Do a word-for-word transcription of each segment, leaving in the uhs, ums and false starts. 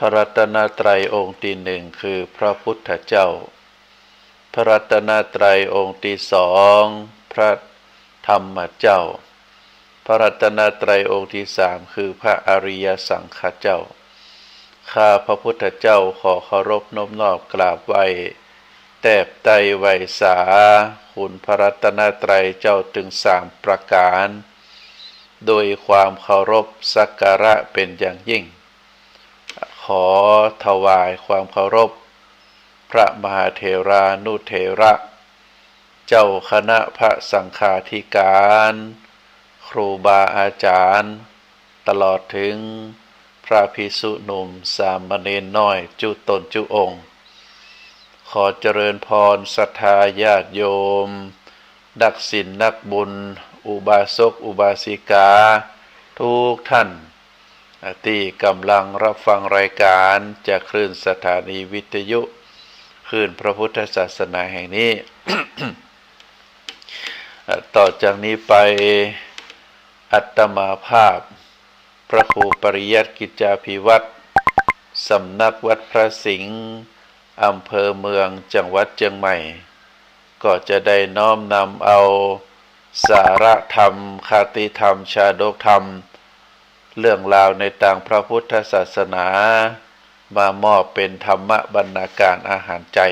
พระรัตนตรัยองค์ตี้นึ่งคือพระพุทธเจ้า พระรัตนตรัยองค์ตี้สองพระธรรมเจ้า พระรัตนตรัยองค์ตี้สามคือพระอริยสังฆเจ้า ข้าพระพุทธเจ้าขอเคารพนบนอบกราบไหว้ แตบไตร่ไหว้สา คุณพระรัตนตรัยเจ้าตึงสามประก๋าน โดยความเคารพสักการะเป๋นอย่างยิ่ง ขอถวายความเคารพ พระมหาเถรานุเถระ เจ้าคณะพระสังฆาธิการ ครูบาอาจ๋ารย์ ตลอดเถิงพระภิกษุหนุ่มสามเณรน้อยจุ๊ต๋นจุ๊องค์ ขอเจริญพรศรัทธาญาติโยม นักศีลนักบุญ อุบาสกอุบาสิกา กู้ต้าน ตี้ก่ำลังฮับฟังรายก๋านจากคลื่นสถานีวิทยุ คลื่นพระพุทธศาสนาแห่งนี้ ต่อจากนี้ไป อาตมาภาพ พระครูปริยัติกิจจาภิวัฒน์ สำนักวัดพระสิงห์ อำเภอเมือง จังหวัดเจียงใหม่ ก็จะได้น้อมนำเอาสาระธรรม คติธรรม ชาดกธรรม เรื่องราวในตางพระพุทธศาสนา มามอบเป๋นธรรมบรรณาการอาหารใจ๋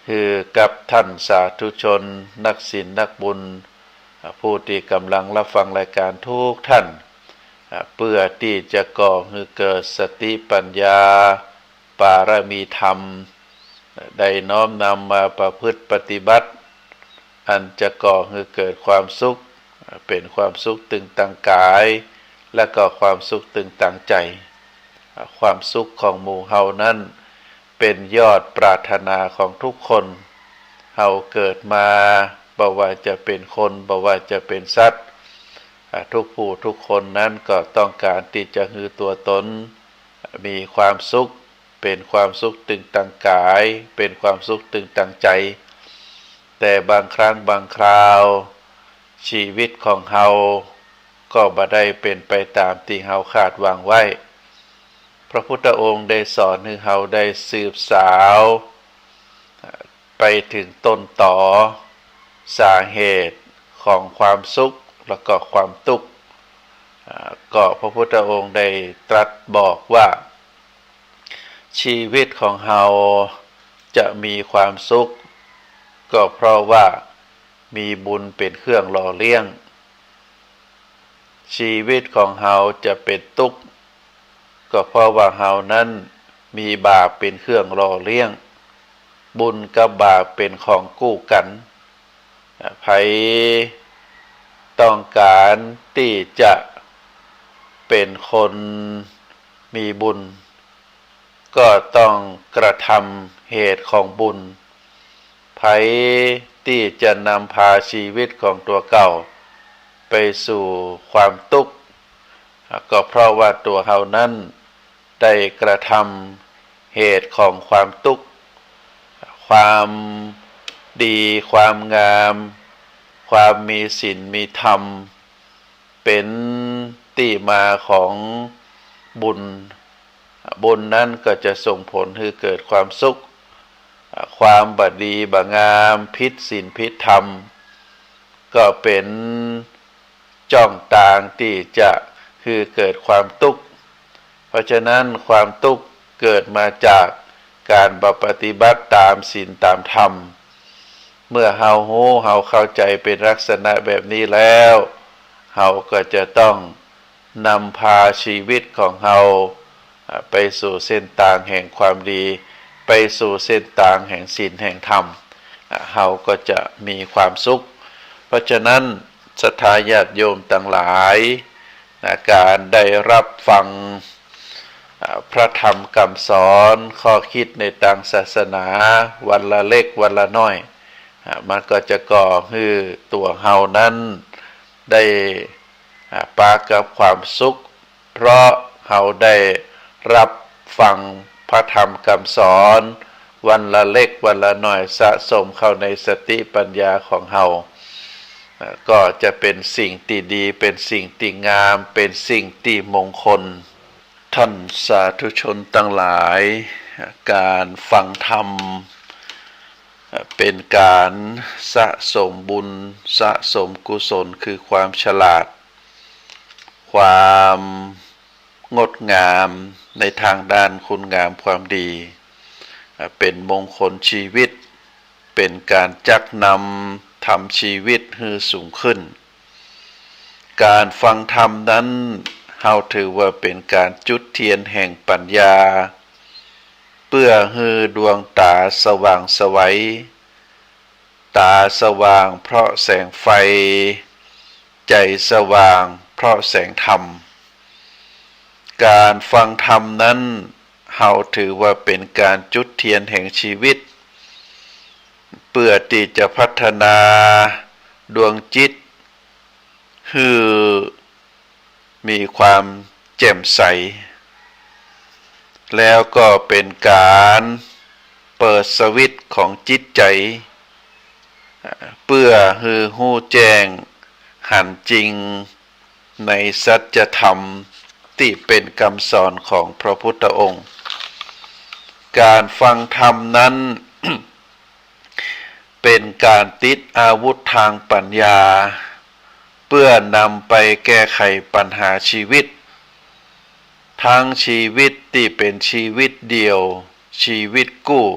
หื้อกับต้านสาธุชน นักศีลนักบุญ ผู้ตี้ก่ำลังฮับฟังรายก๋านกู้ต้าน เปื้อตี้จะก่อหื้อเกิดสติปัญญา ปารมีธรรม ได้น้อมนำมาประพฤติปฏิบัติ อันจะก่อหื้อเกิดความสุข เป๋นความสุขตึงตางก๋าย และก็ความสุขตึงตางใจ๋ ความสุขของหมู่เฮานั้น เป๋นยอดปรารถนาของทุกคน เฮาเกิดมา บ่ว่าจะเป๋นคน บ่ว่าจะเป๋นสัตว์ ทุกผู้ทุกคนนั้นก็ต้องก๋านตี้จะหื้อตั๋วต๋น มีความสุข เป๋นความสุขตึงตางก๋าย เป๋นความสุขตึงตางใจ๋ แต่บางครั้งบางคราว ชีวิตของเฮาก็บ่ได้เป๋นไปต๋ามตี้เฮาคาดหวังไว้ พระพุทธองค์ได้สอนหื้อเฮาได้สืบสาว ไปเถิงต้นตอ สาเหตุของความสุขและก็ความตุ๊กข์ อ่า ก็พระพุทธองค์ได้ตรัสบอกว่า ชีวิตของเฮาจะมีความสุข ก็เพราะว่ามีบุญเป๋นเครื่องหล่อเลี้ยง ชีวิตของเฮาจะเป๋นตุ๊กข์ ก็เพราะว่าเฮานั้นมีบาปเป๋นเครื่องหล่อเลี้ยง บุญกับบาปเป๋นของกู้กั๋น อ่า ใผต้องก๋านตี้จะเป๋นคนมีบุญ ก็ต้องกระทำเหตุของบุญ ใผตี้จะนำพาชีวิตของตั๋วเก่าไปสู่ความตุ๊กข์ ก็เพราะว่าตั๋วเฮานั้นได้กระทำเหตุของความตุ๊กข์ ความดี ความงาม ความมีศีลมีธรรม เป๋นตี้มาของบุญ บุญนั้นก็จะส่งผลหื้อเกิดความสุข ความบ่ดีบ่งาม ผิดศีลผิดธรรม ก็เป๋นจ้องตางตี้จะหื้อเกิดความตุ๊กข์ เพราะฉะนั้นความตุ๊กข์เกิดมาจากก๋านบ่ปฏิบัติต๋ามศีลต๋ามธรรม เมื่อเฮาฮู้ เฮาเข้าใจ๋เป๋นลักษณะแบบนี้แล้ว เฮาก็จะต้องนำพาชีวิตของเฮา อ่า ไปสู่เส้นตางแห่งความดี ไปสู่เส้นตางแห่งศีลแห่งธรรม อ่า เฮาก็จะมีความสุข เพราะฉะนั้นศรัทธาญาติโยมตังหลาย นะ ก๋านได้ฮับฟัง อ่า พระธรรมกำสอน ข้อคิดในตางศาสนา วันละเล็กวันละน้อย อ่า มันก็จะก่อหื้อตั๋วเฮานั้นได้ อ่า ปะกับความสุข เพราะเฮาได้ฮับฟังพระธรรมกำสอน วันละเล็กวันละน้อย สะสมเข้าในสติปัญญาของเฮา อ่า ก็จะเป๋นสิ่งตี้ดี เป๋นสิ่งตี้งาม เป๋นสิ่งตี้มงคล ท่านสาธุชนตังหลาย ก๋านฟังธรรม เอ่อ เป๋นก๋านสะสมบุญ สะสมกุศล คือความฉลาด ความงดงามในตางด้านคุณงามความดี เอ่อ เป๋นมงคลจีวิต เป๋นก๋านจักนำธรรมจีวิตหื้อสูงขึ้น ก๋านฟังธรรมนั้น เฮาถือว่าเป๋นก๋านจุดเตียนแห่งปั๋ญญา เปื้อหื้อดวงต๋าสว่างไสว ต๋าสว่างเพราะแสงไฟ ใจ๋สว่างเพราะแสงธรรม ก๋านฟังธรรมนั้น เฮาถือว่าเป๋นก๋านจุดเตียนแห่งจีวิต เปื้อตี้จะพัฒนาดวงจิตหื้อมีความแจ่มใส แล้วก็เป๋นก๋านเปิดสวิตช์ของจิตใจ๋ เปื้อหื้อฮู้แจ้งหันจริงในสัจธรรมตี้เป๋นกำสอนของพระพุทธองค์ ก๋านฟังธรรมนั้น เป๋นก๋านติดอาวุธตางปั๋ญญา เปื้อนำไปแก้ไขปัญหาจีวิต ตึงจีวิตตี้เป๋นจีวิตเดี่ยว จีวิตกู้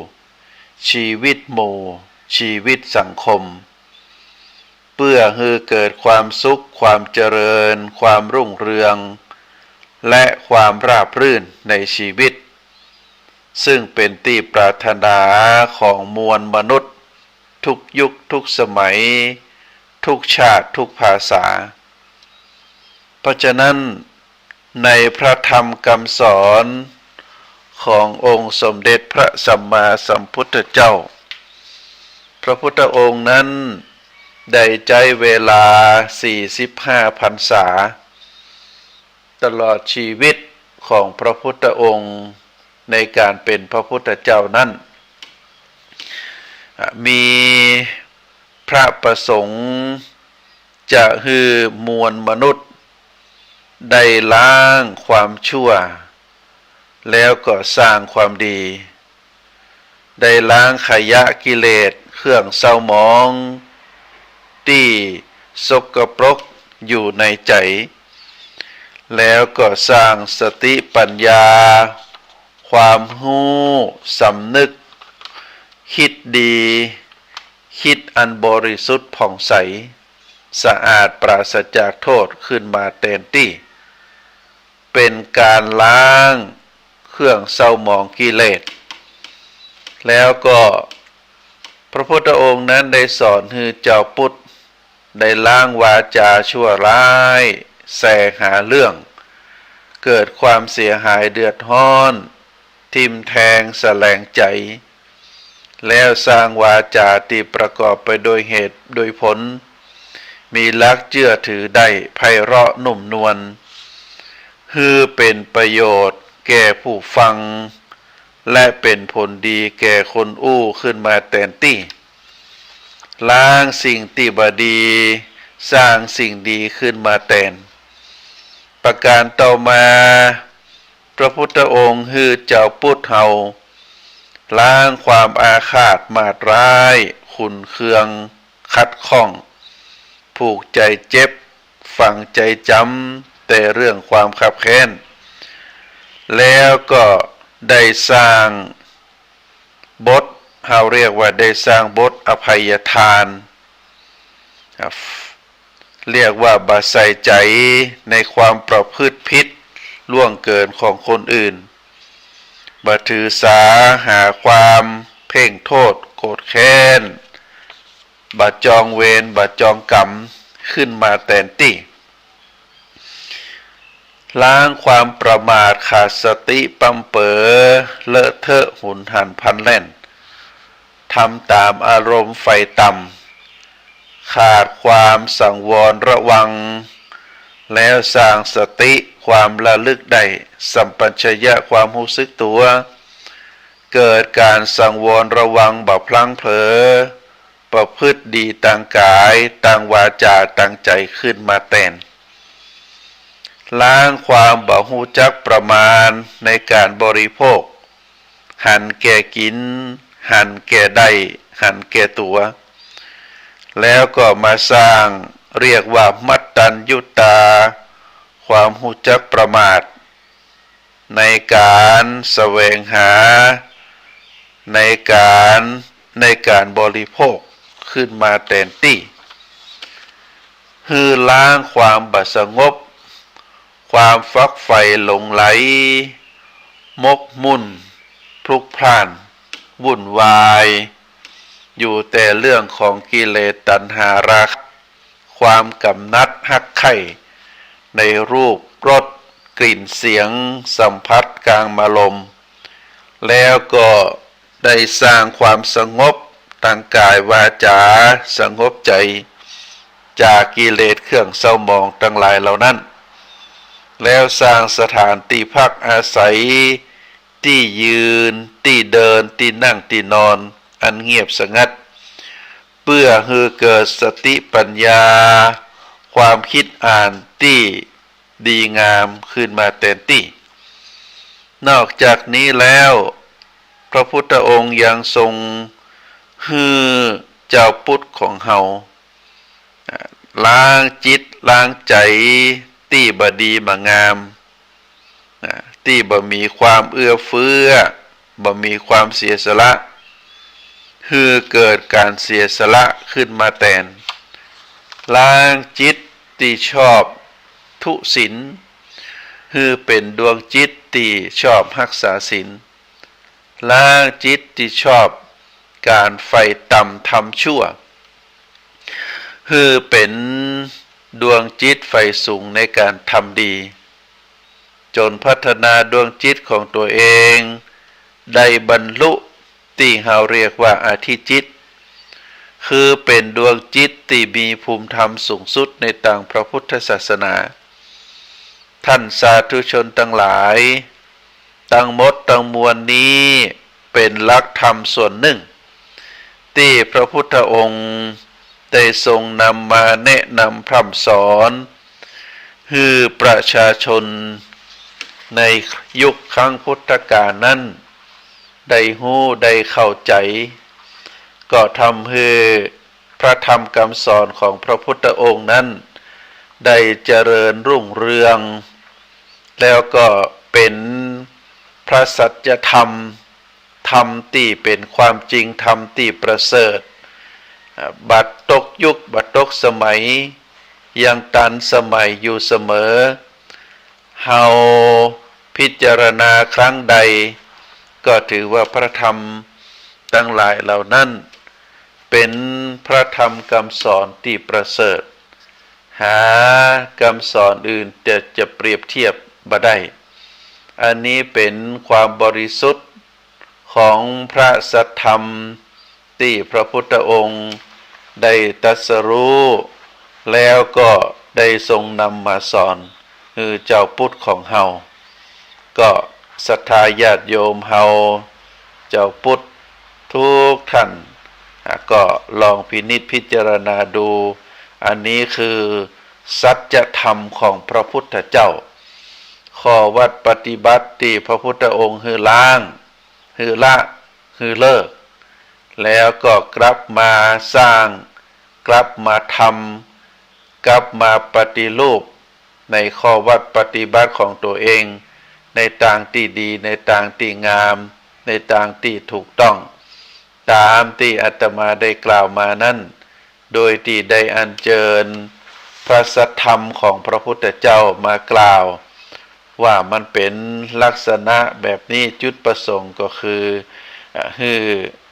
จีวิตหมู่ จีวิตสังคม เปื้อหื้อเกิดความสุข ความเจริญ ความรุ่งเรือง และความราบรื่นในจีวิต ซึ่งเป๋นตี้ปรารถนาของมวลมนุษย์ ทุกยุคทุกสมัย ทุกชาติทุกภาษา เพราะฉะนั้น ในพระธรรมกำสอนขององค์สมเด็จพระสัมมาสัมพุทธเจ้า พระพุทธองค์นั้นได้ใจ๊เวลาสี่สิบห้าพรรษา ตลอดจีวิตของพระพุทธองค์ในก๋านเป๋นพระพุทธเจ้านั้น มีพระประสงค์จะหื้อมวลมนุษย์ได้ล้างความชั่ว แล้วก็สร้างความดี ได้ล้างขยะกิเลสเครื่องเศร้าหมองตี้สกปรกอยู่ในใจ๋ แล้วก็สร้างสติปั๋ญญา ความฮู้สำนึก กึ๊ดดี กึ๊ดอันบริสุทธิ์ผ่องใส สะอาดปราศจากโทษขึ้นมาแตนตี้ เป๋นก๋านล้างเครื่องเศร้าหมองกิเลส แล้วก็พระพุทธองค์นั้นได้สอนหื้อจาวพุทธได้ล้างวาจาชั่วร้าย แสหาเรื่อง เกิดความเสียหายเดือดฮ้อน ทิ่มแทงแสลงใจ๋ แล้วสร้างวาจาตี้ประกอบไปโดยเหตุโดยผล มีหลักเจื้อถือได้ ไพเราะนุ่มนวล หื้อเป๋นประโยชน์แก่ผู้ฟัง และเป๋นผลดีแก่คนอู้ขึ้นมาแตนตี้ ล้างสิ่งตี้บ่ดี สร้างสิ่งดีขึ้นมาแตน ประก๋านต่อมา พระพุทธองค์หื้อจาวพุทธเฮา ล้างความอาฆาตมาดร้าย ขุ่นเคือง ขัดข้อง ผูกใจ๋เจ็บ ฝังใจ๋จ๋ำแต่เรื่องความคับแค้น แล้วก็ได้สร้างบท เฮาเรียกว่าได้สร้างบทอภัยทาน เรียกว่าบ่ใส่ใจ๋ในความประพฤติผิดล่วงเกินของคนอื่น บ่ถือสาหาความเพ่งโทษโกรธแค้น บ่จองเวร บ่จองกรรมขึ้นมาแตนตี้ ล้างความประมาท ขาดสติ ปั๊มเป๋อ เลอะเทอะ หุนหันพลันแล่น ทำต๋ามอารมณ์ใฝ่ต่ำ ขาดความสังวรระวัง แล้วสร้างสติ ความระลึกได้ สัมปชัญญะ ความฮู้สึกตั๋ว เกิดก๋านสังวรระวัง บ่พลั้งเผลอ ประพฤติดีตางก๋าย ตางวาจา ตางใจ๋ขึ้นมาแตน ล้างความบ่ฮู้จักประมาณในก๋านบริโภค หันแก่กิ๋น หันแก่ได้ หันแก่ตั๋ว แล้วก็มาสร้างเรียกว่ามัตตัญญุตา ความฮู้จักประมาท ในก๋านแสวงหา ในก๋าน ในก๋านบริโภคขึ้นมาแตนตี้ หื้อล้างความบ่สงบ ความฝักใฝ่หลงใหล หมกมุ่น พลุกพล่าน วุ่นวาย อยู่แต่เรื่องของกิเลสตัณหาราคะ ความกำหนัดฮักใคร่ในรูป รส กลิ่น เสียง สัมผัส กามารมณ์ แล้วก็ได้สร้างความสงบตางก๋ายวาจา สงบใจ๋จากกิเลสเครื่องเศร้าหมองตังหลายเหล่านั้น แล้วสร้างสถานตี้พักอาศัย ตี้ยืน ตี้เดิน ตี้นั่ง ตี้นอน อันเงียบสงัด เปื้อหื้อเกิดสติปัญญา ความคิดอ่านตี้ดีงามขึ้นมาแตนตี้ นอกจากนี้แล้ว พระพุทธองค์ยังทรงหื้อเจ้าปุตตะของเฮา อ่า ล้างจิตล้างใจ๋ตี้บ่ดีบ่งาม นะ ตี้บ่มีความเอื้อเฟื้อ บ่มีความเสียสละ หื้อเกิดก๋านเสียสละขึ้นมาแตน ล้างจิตตี้ชอบทุศีล หื้อเป๋นดวงจิตตี้ชอบฮักษาศีล ล้างจิตตี้ชอบก๋านใฝ่ต่ำทำชั่ว หื้อเป๋นดวงจิตใฝ่สูงในก๋านทำดี จ๋นพัฒนาดวงจิตของตั๋วเอง ได้บรรลุตี้เฮาเรียกว่าอธิจิต คือเป๋นดวงจิตตี้มีภูมิธรรมสูงสุดในตางพระพุทธศาสนา ท่านสาธุชนตังหลาย ตังหมดตังมวลนี้เป๋นหลักธรรมส่วนนึ่ง ตี้พระพุทธองค์ได้ทรงนำมาแนะนำพร่ำสอน หื้อประชาชนในยุคครั้งพุทธกาลนั้น ได้ฮู้ได้เข้าใจ๋ ก็ทำหื้อพระธรรมกำสอนของพระพุทธองค์นั้น ได้เจริญรุ่งเรือง แล้วก็เป๋นพระสัจธรรม ธรรมตี้เป๋นความจริง ธรรมตี้ประเสริฐ อ่า บ่ตกยุค บ่ตกสมัย ยังตันสมัยอยู่เสมอ เฮาพิจารณาครั้งใด ก็ถือว่าพระธรรมตังหลายเหล่านั้น เป๋นพระธรรมกำสอนตี้ประเสริฐ หากำสอนอื่นจะ จะเปรียบเทียบบ่ได้ อันนี้เป๋นความบริสุทธิ์ ของพระสัทธรรมตี้พระพุทธองค์ได้ตรัสรู้ แล้วก็ได้ทรงนำมาสอนหื้อเจ้าปุตตะของเฮา ก็ศรัทธาญาติโยมเฮาเจ้าปุตตะทุกท่าน อ่ะ ก็ลองพินิจพิจารณาดู อันนี้คือสัจธรรมของพระพุทธเจ้า ข้อวัตรปฏิบัติตี้พระพุทธองค์หื้อล้าง หื้อละ หื้อเลิก แล้วก็กลับมาสร้าง กลับมาทำ กลับมาปฏิรูปในข้อวัตรปฏิบัติของตั๋วเอง ในตางตี้ดี ในตางตี้งาม ในตางตี้ถูกต้อง ต๋ามตี้อาตมาได้กล่าวมานั้น โดยตี้ได้อัญเจิญพระสัทธรรมของพระพุทธเจ้ามากล่าว ว่ามันเป๋นลักษณะแบบนี้ จุดประสงค์ก็คือ อ่า หื้อ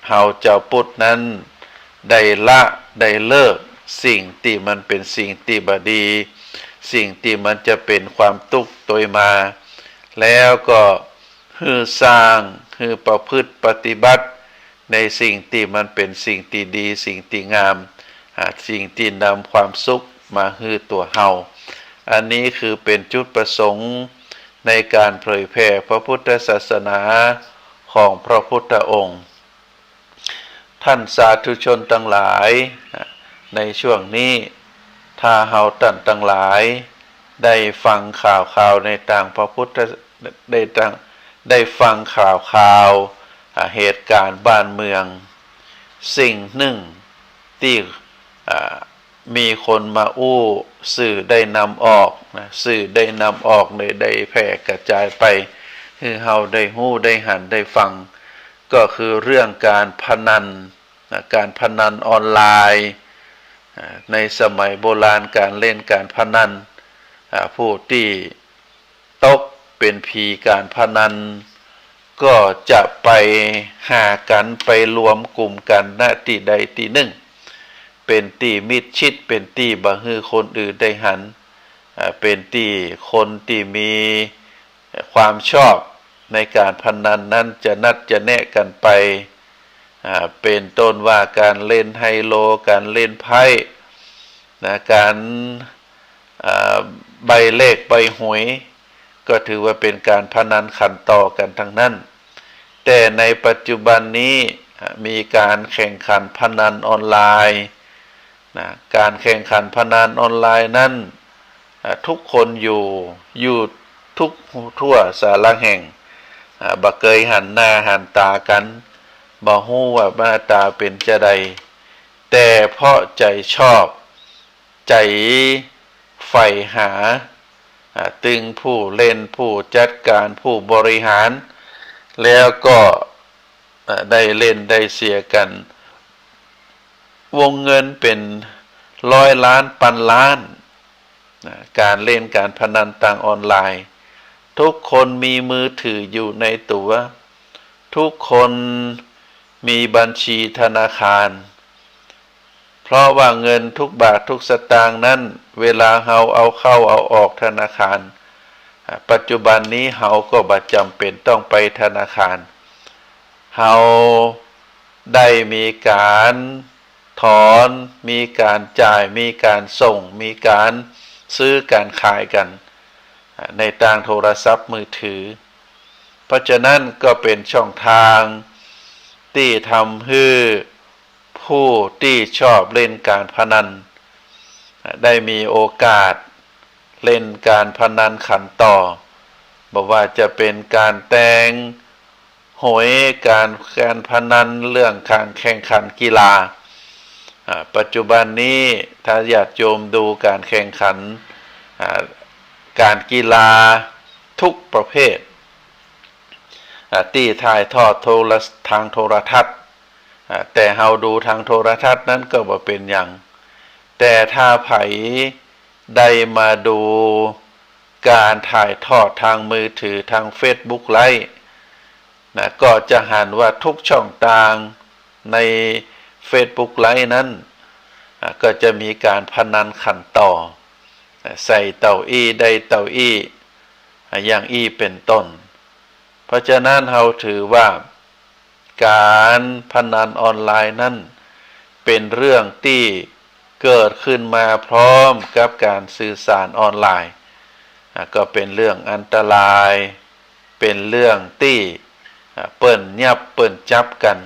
เฮาเจ้าปุตตะนั้นได้ละได้เลิกสิ่งตี้มันเป๋นสิ่งตี้บ่ดี สิ่งตี้มันจะเป๋นความตุ๊กข์ตวยมา แล้วก็หื้อสร้าง หื้อประพฤติปฏิบัติ ในสิ่งตี้มันเป๋นสิ่งตี้ดี สิ่งตี้งาม อ่า สิ่งตี้นำความสุขมาหื้อตั๋วเฮา อันนี้คือเป๋นจุดประสงค์ในก๋านเผยแผ่พระพุทธศาสนาของพระพุทธองค์ ท่านสาธุชนตังหลาย อ่า ในช่วงนี้ ถ้าเฮาต้านตังหลาย ได้ฟังข่าวคราวในตางพระพุทธ ได้ตาง ได้ฟังข่าวคราว อ่า เหตุก๋ารณ์บ้านเมือง สิ่งนึ่งตี้ อ่า มีคนมาอู้ สื่อได้นำออกนะ สื่อได้นำออกเลย ได้แผ่กระจายไป หื้อเฮาได้ฮู้ ได้หัน ได้ฟัง ก็คือเรื่องก๋านพนันนะ ก๋านพนันออนไลน์ อ่า ในสมัยโบราณก๋านเล่นก๋านพนัน อ่า ผู้ตี้ตกเป๋นผีก๋านพนัน ก็จะไปหากั๋น ไปรวมกลุ่มกั๋น ณ ตี้ใดตี้นึ่ง เป๋นตี้มิดชิด เป๋นตี้บ่หื้อคนอื่นได้หัน อ่า เป๋นตี้คนตี้มีความชอบในก๋านพนันนั้นจะนัดจะแนะกั๋นไป อ่า เป๋นต้นว่าก๋านเล่นไฮโล ก๋านเล่นไพ่นะ ก๋าน อ่า ใบ้เลขใบ้หวย ก็ถือว่าเป๋นก๋านพนันขันต่อกั๋นตังนั้น แต่ในปัจจุบันนี้ อ่า มีก๋านแข่งขันพนันออนไลน์นะ ก๋านแข่งขันพนันออนไลน์นั้น อ่า ทุกคนอยู่ อยู่ทุกทั่วสารแห่ง อ่า บ่เกยหันหน้าหันต๋ากั๋น บ่ฮู้ว่าหน้าต๋าเป๋นจาใด แต่เพราะใจ๋ชอบ ใจ๋ใฝ่หา อ่า ตึงผู้เล่น ผู้จัดก๋าน ผู้บริหาร แล้วก็ อ่า ได้เล่นได้เสียกั๋น วงเงินเป๋นร้อยล้านปันล้านนะ ก๋านเล่นก๋านพนันตางออนไลน์ ทุกคนมีมือถืออยู่ในตั๋ว ทุกคนมีบัญชีธนาคาร เพราะว่าเงินทุกบาททุกสตางค์นั้น เวลาเฮาเอาเข้าเอาออกธนาคาร อ่า ปัจจุบันนี้เฮาก็บ่จ๋ำเป๋นต้องไปธนาคาร เฮาได้มีก๋านถอน มีก๋านจ่าย มีก๋านส่ง มีก๋านซื้อก๋านขายกั๋น อ่า ในตางโทรศัพท์มือถือ เพราะฉะนั้นก็เป๋นช่องตางตี้ทำหื้อผู้ตี้ชอบเล่นก๋านพนัน อ่า ได้มีโอกาสเล่นก๋านพนันขันต่อ บ่ว่าจะเป๋นก๋านแตงหวย ก๋าน ก๋านพนัน เรื่องก๋านแข่งขันกีฬา อ่า ปัจจุบันนี้ถ้าญาติโยมดูก๋านแข่งขัน อ่า ก๋านกีฬาทุกประเภท อ่า ตี้ถ่ายทอดโทร ตางโทรทัศน์ อ่า แต่เฮาดูตางโทรทัศน์นั้นก็บ่เป๋นหยัง แต่ถ้าใผได้มาดูก๋านถ่ายทอดตางมือถือ ตางเฟซบุ๊กไลฟ์นะ ก็จะหันว่าทุกช่องตางในเฟซบุ๊กไลฟ์นั้น อ่า ก็จะมีก๋านพนันขันต่อ อ่า ใส่เต้าอี้ได้เต้าอี้ อ่า อย่างอี้เป๋นต้น เพราะฉะนั้นเฮาถือว่าก๋านพนันออนไลน์นั้นเป๋นเรื่องตี้เกิดขึ้นมาพร้อมกับก๋านสื่อสารออนไลน์ อ่า ก็เป๋นเรื่องอันตราย เป๋นเรื่องตี้ อ่า เปิ้นยับเปิ้นจับกั๋น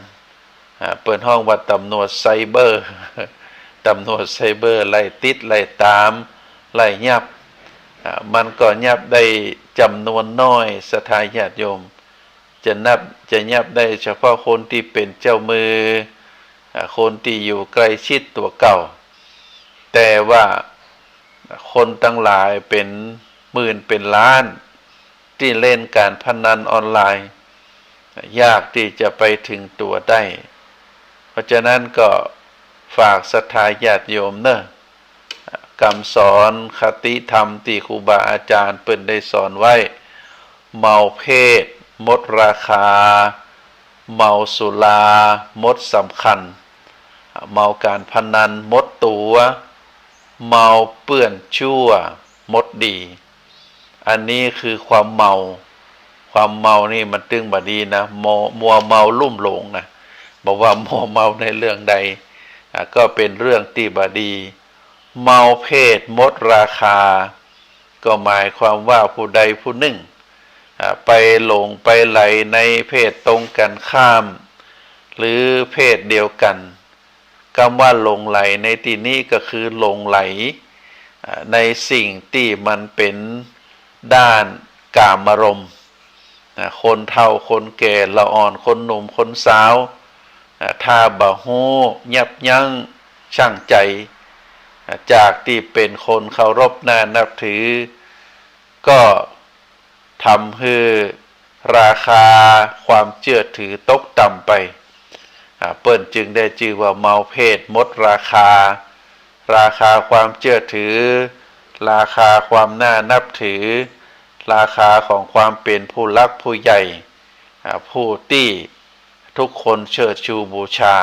อ่า เปิ้นฮ้องว่าตำรวจไซเบอร์ ตำรวจไซเบอร์ไล่ติดไล่ต๋ามไล่ยับ อ่า มันก็ยับได้จ๋ำนวนน้อย ศรัทธาญาติโยม จะนับ จะยับได้เฉพาะคนตี้เป๋นเจ้ามือ อ่า คนตี้อยู่ใกล้ชิดตั๋วเก่า แต่ว่าคนตังหลายเป๋นหมื่นเป๋นล้าน ตี้เล่นก๋านพนันออนไลน์ ยากตี้จะไปเถิงตั๋วได้ เพราะฉะนั้นก็ฝากศรัทธาญาติโยมเนาะ กำสอนคติธรรมตี้ครูบาอาจ๋ารย์เปิ้นได้สอนไว้ เมาเพศหมดราคา เมาสุราหมดสำคัญ เมาก๋านพนันหมดตั๋ว เมาเปื้อนชั่วหมดดี อันนี้คือความเมา ความเมานี่มันตึงบ่ดีนะ มัว มัวเมาลุ่มหลงนะ บ่ว่ามัวเมาในเรื่องใด อ่ะ ก็เป๋นเรื่องตี้บ่ดี เมาเพศหมดราคา ก็หมายความว่าผู้ใดผู้นึ่ง อ่ะ ไปหลงไปไหลในเพศตรงกั๋นข้าม หรือเพศเดียวกั๋น กำว่าหลงไหลในตี้นี้ก็คือหลงไหล อ่า ในสิ่งตี้มันเป๋นด้านกามารมณ์ นะ คนเฒ่าคนแก่ ละอ่อนคนหนุ่มคนสาว อ่า ถ้าบ่ฮู้ยับยั้งชั่งใจ๋ อ่า จากตี้เป๋นคนเคารพน่านับถือ ก็ทำหื้อราคาความเจื้อถือตกต่ำไป อ่า เปิ้นจึงได้จื้อว่าเมาเพศหมดราคา ราคาความเจื้อถือ ราคาความน่านับถือ ราคาของความเป๋นผู้หลักผู้ใหญ่ อ่า ผู้ตี้ทุกคนเชิดชูบูชา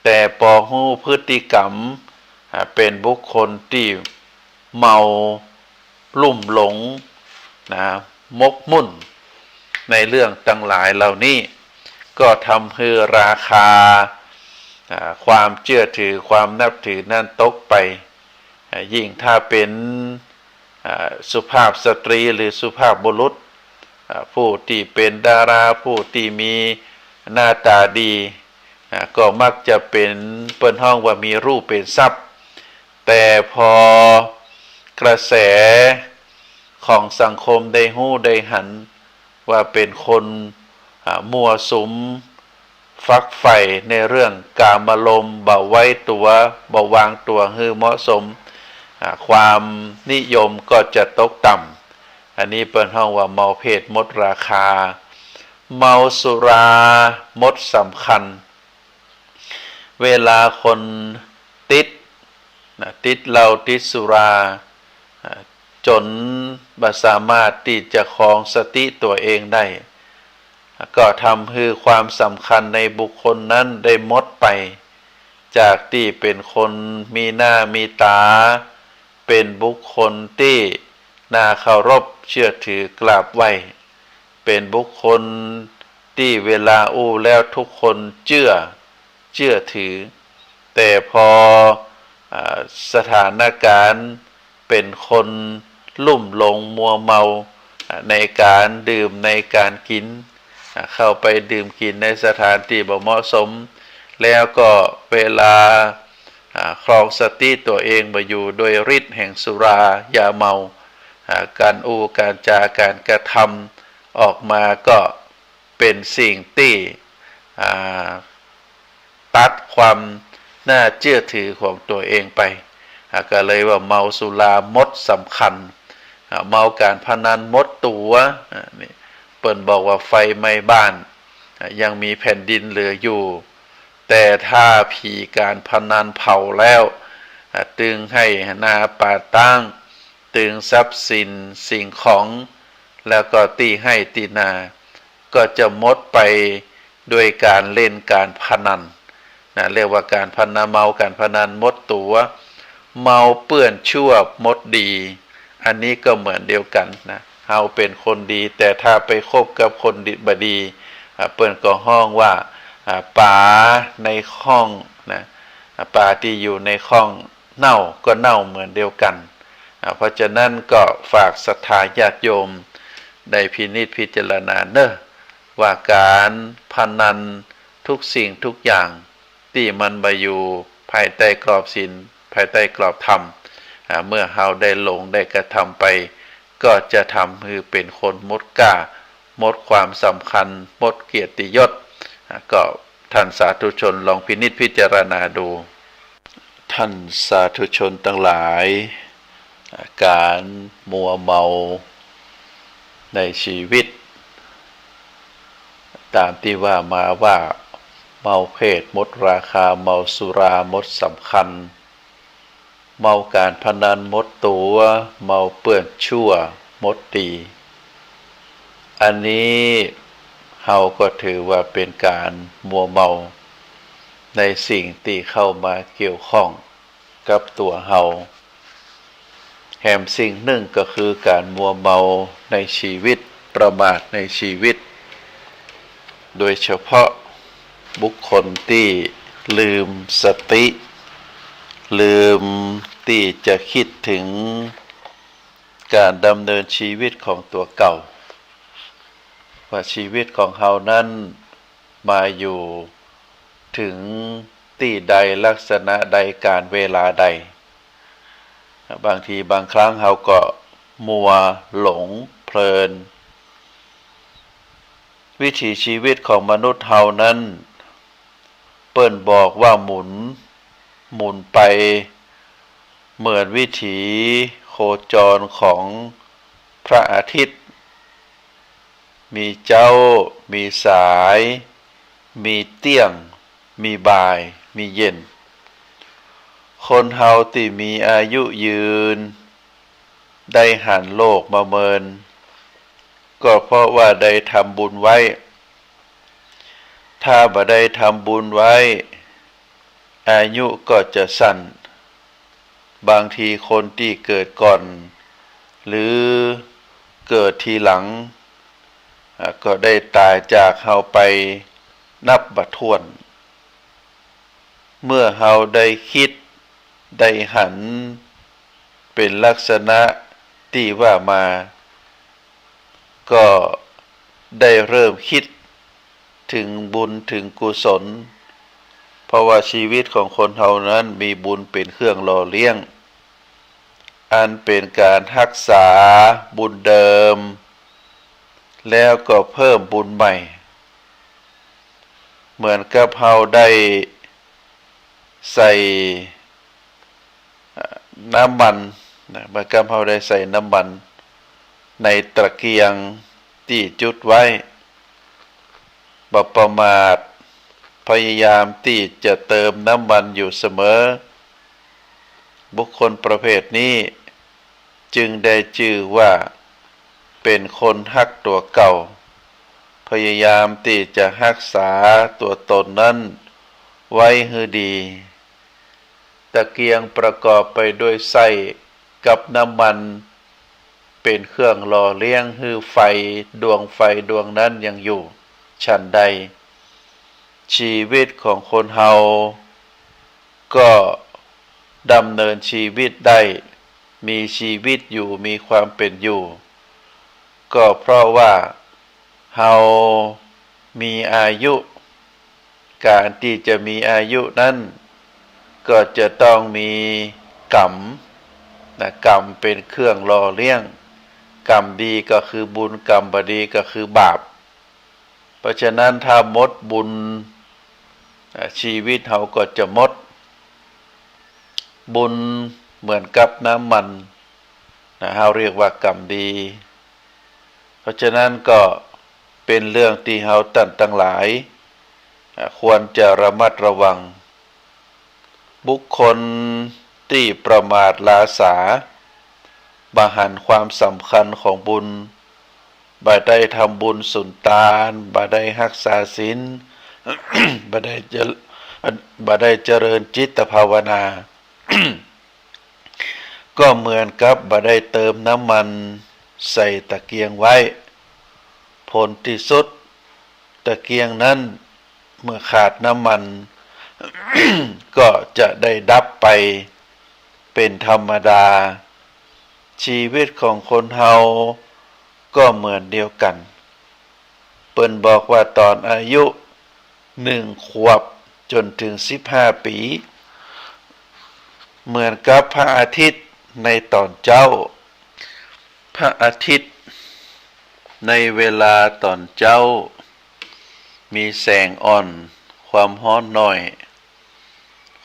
แต่ปอฮู้พฤติกรรม อ่า เป๋นบุคคลตี้เมาลุ่มหลง นะ หมกมุ่นในเรื่องตังหลายเหล่านี้ ก็ทำหื้อราคา อ่า ความเจื้อถือ ความนับถือนั้นตกไป อ่า ยิ่งถ้าเป๋น อ่า สุภาพสตรีหรือสุภาพบุรุษ อ่า ผู้ตี้เป๋นดารา ผู้ตี้มีหน้าต๋าดี อ่า ก็มักจะเป๋น เปิ้นฮ้องว่ามีรูปเป๋นทรัพย์ แต่ปอกระแสของสังคมได้ฮู้ได้หัน ว่าเป๋นคน อ่า มั่วสุม ฝักใฝ่ในเรื่องกามารมณ์ บ่ไว้ตั๋ว บ่วางตั๋วหื้อเหมาะสม อ่า ความนิยมก็จะตกต่ำ อันนี้เปิ้นฮ้องว่าเมาเพศหมดราคา เมาสุราหมดสำคัญ เวลาคนติด นะ ติดเหล้าติดสุรา อ่า จ๋นบ่สามารถตี้จะครองสติตั๋วเองได้ ก็ทำหื้อความสำคัญในบุคคลนั้นได้หมดไป จากตี้เป๋นคนมีหน้ามีต๋า เป๋นบุคคลตี้น่าเคารพเชื่อถือกราบไหว้ เป๋นบุคคลตี้เวลาอู้แล้วทุกคนเจื้อ เจื้อถือ แต่ปอ อ่า สถานก๋ารณ์เป๋นคนลุ่มหลงมัวเมา อ่า ในก๋านดื่มในก๋านกิ๋น อ่า เข้าไปดื่มกิ๋นในสถานตี้บ่เหมาะสม แล้วก็เวลา อ่า ครองสติตั๋วเองบ่อยู่ โดยฤทธิ์แห่งสุรายาเมา อ่า ก๋านอู้ก๋านจาก๋ารกระทำออกมาก็เป๋นสิ่งตี้ อ่า ตัดความน่าเจื้อถือของตั๋วเองไป อ่า ก็เลยว่าเมาสุราหมดสำคัญ อ่า เมาก๋านพนันหมดตั๋ว อ่า นี่ เปิ้นบอกว่าไฟไหม้บ้าน อ่า ยังมีแผ่นดินเหลืออยู่ แต่ถ้าผีก๋านพนันเผาแล้ว อ่า ตึงไห้นาป่าต๊าง ตึงทรัพย์สินสิ่งของ แล้วก็ตี้ไฮ่ตี้นา ก็จะหมดไปด้วยก๋านเล่นก๋านพนัน นะ เรียกว่าก๋านพนัน เมาก๋านพนันหมดตั๋ว เมาเปื้อนชั่วหมดดี อันนี้ก็เหมือนเดียวกั๋นนะ เฮาเป๋นคนดี แต่ถ้าไปคบกับคนดี บ่ดี อ่า เปิ้นก็ฮ้องว่า อ่า ป๋าในข้องนะ อ่า ป๋าตี้อยู่ในข้องเน่าก็เน่าเหมือนเดียวกั๋น อ่า เพราะฉะนั้นก็ฝากศรัทธาญาติโยมได้พินิจพิจารณาเน่อ ว่าก๋านพนันทุกสิ่งทุกอย่างตี้มันบ่อยู่ภายใต้กรอบศีล ภายใต้กรอบธรรม อ่า เมื่อเฮาได้หลงได้กระทำไป ก็จะทำหื้อเป๋นคนหมดก้า หมดความสำคัญ หมดเกียรติยศ อ่า ก็ท่านสาธุชนลองพินิจพิจารณาดู ท่านสาธุชนตังหลาย ก๋านมัวเมาในชีวิต ต๋ามตี้ว่ามาว่า เมาเพศหมดราคา เมาสุราหมดสำคัญ เมาก๋านพนันหมดตั๋ว เมาเปื้อนชั่วหมดดี อันนี้เฮาก็ถือว่าเป๋นก๋านมัวเมาในสิ่งตี้เข้ามาเกี่ยวข้องกับตั๋วเฮา แหมสิ่งนึ่งก็คือก๋านมัวเมาในชีวิต ประมาทในชีวิต โดยเฉพาะบุคคลตี้ลืมสติ ลืมตี้จะกึ๊ดเถิงก๋านดำเนินชีวิตของตั๋วเก่า ว่าชีวิตของเฮานั้นมาอยู่เถิงตี้ใด ลักษณะใด ก๋าลเวลาใด บางทีบางครั้งเฮาก็มัวหลงเพลิน วิถีชีวิตของมนุษย์เฮานั้น เปิ้นบอกว่าหมุน หมุนไป เหมือนวิถีโคจรของพระอาทิตย์ มีเจ๊า มีสาย มีเตี้ยง มีบ่าย มีเย็น คนเฮาตี้มีอายุยืน ได้หันโลกมาเมิน ก็เพราะว่าได้ทำบุญไว้ ถ้าบ่ได้ทำบุญไว้ อายุก็จะสั้น บางทีคนตี้เกิดก่อน หรือเกิดทีหลัง อ่ะ ก็ได้ต๋ายจากเฮาไปนับบ่ถ้วน เมื่อเฮาได้กึ๊ด ได้หัน เป๋นลักษณะตี้ว่ามา ก็ได้เริ่มกึ๊ดเถิงบุญเถิงกุศล เพราะว่าชีวิตของคนเฮานั้นมีบุญเป๋นเครื่องหล่อเลี้ยง อันเป๋นก๋านฮักษาบุญเดิม แล้วก็เพิ่มบุญใหม่ เหมือนกับเฮาได้ใส่ เอ่อ น้ำมันนะ เหมือนกับเฮาได้ใส่น้ำมันในตะเกียงตี้จุดไว้ บ่ประมาท พยายามตี้จะเติมน้ำมันอยู่เสมอ บุคคลประเภทนี้จึงได้จื้อว่าเป๋นคนฮักตั๋วเก่า พยายามตี้จะฮักษาตั๋วต๋นนั้นไว้หื้อดี ตะเกียงประกอบไปด้วยไส้กับน้ำมัน เป๋นเครื่องหล่อเลี้ยงหื้อไฟ ดวงไฟดวงนั้นยังอยู่ ฉันใด ชีวิตของคนเฮาก็ดำเนินชีวิตได้ มีชีวิตอยู่ มีความเป๋นอยู่ ก็เพราะว่าเฮามีอายุ ก๋านตี้จะมีอายุนั้น ก็จะต้องมีกรรมนะ กรรมเป๋นเครื่องหล่อเลี้ยง กรรมดีก็คือบุญ กรรมบ่ดีก็คือบาป เพราะฉะนั้นถ้าหมดบุญ อ่ะ ชีวิตเฮาก็จะหมด บุญเหมือนกับน้ำมันนะ เฮาเรียกว่ากรรมดี เพราะฉะนั้นก็เป๋นเรื่องตี้เฮาต้านตังหลาย อ่ะ ควรจะระมัดระวัง บุคคลตี้ประมาทลาสา บ่หันความสำคัญของบุญ บ่ได้ทำบุญสุนตาน บ่ได้ฮักษาศีล บ่ได้เจริญ บ่ได้เจริญจิตภาวนา ก็เหมือนกับบ่ได้เติมน้ำมันใส่ตะเกียงไว้ ผลตี้สุด ตะเกียงนั้นเมื่อขาดน้ำมัน ก็จะได้ดับไปเป๋นธรรมดา ชีวิตของคนเฮาก็เหมือนเดียวกั๋น เปิ้นบอกว่าต๋อนอายุหนึ่งขวบจ๋นเถิงสิบห้าปี๋ เหมือนกับพระอาทิตย์ในต๋อนเจ๊า พระอาทิตย์ในเวลาต๋อนเจ๊า มีแสงอ่อน ความฮ้อนน้อย